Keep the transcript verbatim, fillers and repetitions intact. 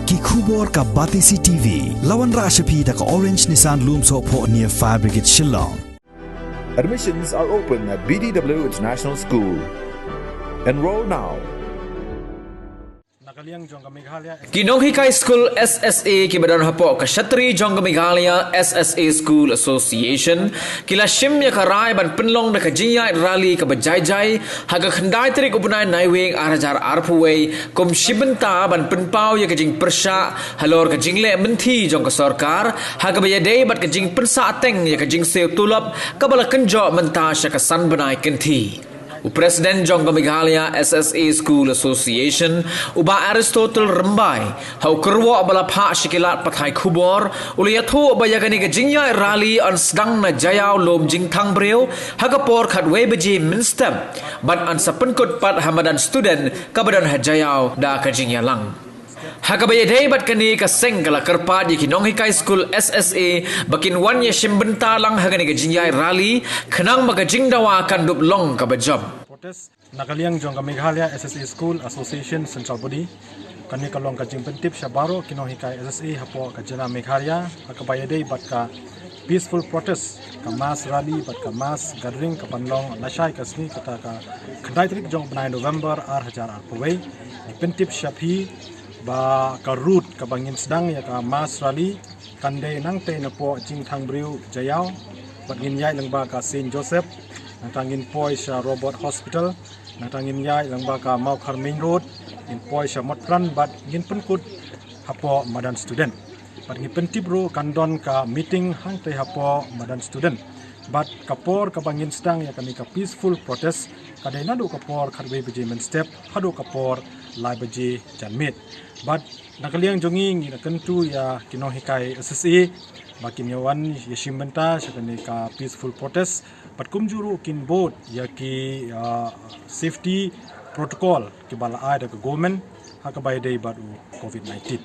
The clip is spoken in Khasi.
Ki khubor ka Batesi T V. La wanrah sha phi da ka Orange Nissan Lumsohphoh near Fire Brigade Shillong. Admissions are open at B D W International School. Enroll now. Ki nonghikai skul S S A kiba don hapoh ka shatri jong ka Meghalaya S S A School Association ki la shim ïa ka rai ban pynlong da ka jingïaid rally kaba jai jai ha ka khyndai tarik u bnai Naiwieng ar hajar arphew wei kum shi bynta ban pynpaw ïa ka jingpyrshah halor ka jingleh mynthi jong ka sorkar ha kaba ïadei bad ka jingpynsah teng ïa ka jingsiew tulop kaba la kynjoh mynta sha ka san bnai kynthih. U President jong ka Meghalaya S S A School Association, u Bah Aristotle Rymbai, ha u kyrwoh ba la phah sha ki lad pathai khubor, u la ïathuh ba ïa kane ka jingïaid rally yn sdang na Jaïaw Lum Jingthangbriew ha ka por khatwei baje mynstep bad yn sa pynkut pat ha madan student kaba don ha Jaïaw da ka jingïalang. Ha kaba ïadei bad kane ka seng ka la kyrpad ïa ki nonghikai skul S S A ba kin wan ïashim bynta lang ha kane ka jingïaid rally khnang ba ka jingdawa kan dup long kaba jop. Na ka liang jong ka Meghalaya S S A School Association Central Body, kane ka long ka jingpyntip sha baroh ki nonghikai S S A hapoh ka jylla Meghalaya ha kaba ïadei bad ka peaceful protest, ka mass rally bad ka mass gathering ka ban long lashai ka sngi kata ka khyndai tarik jong u bnai November ar hajar arphew wei. Ngi pyntip sha phi ba ka route kaba ngin sdang ïa ka mass rally kan dei nangtei napoh Jingthangbriew Jaïaw bad ngin ïaid lyngba ka Saint Joseph, nangta ngin poi sha Robert Hospital, nangta ngin ïaid lyngba ka Mawkhar Main Road, ngin poi sha Motphran bad ngin pynkut hapoh madan student. Bad ngi pyntip ruh kan don ka meeting hangtei hapoh madan student. Bad ka por kaba ngin sdang ïa kane ka peaceful protest ka dei naduh ka por khatwei baje mynstep haduh ka por lai baje janmiet. Bad na ka liang jong ngi ngi la kyntu ïa ki nonghikai S S A ba kin ïa wan ïashim bynta sha kane ka peaceful protest bad kumjuh ruh kin bud ïa ki safety protocol kiba la ai da ka government ha kaba ïadei bad u covid nineteen.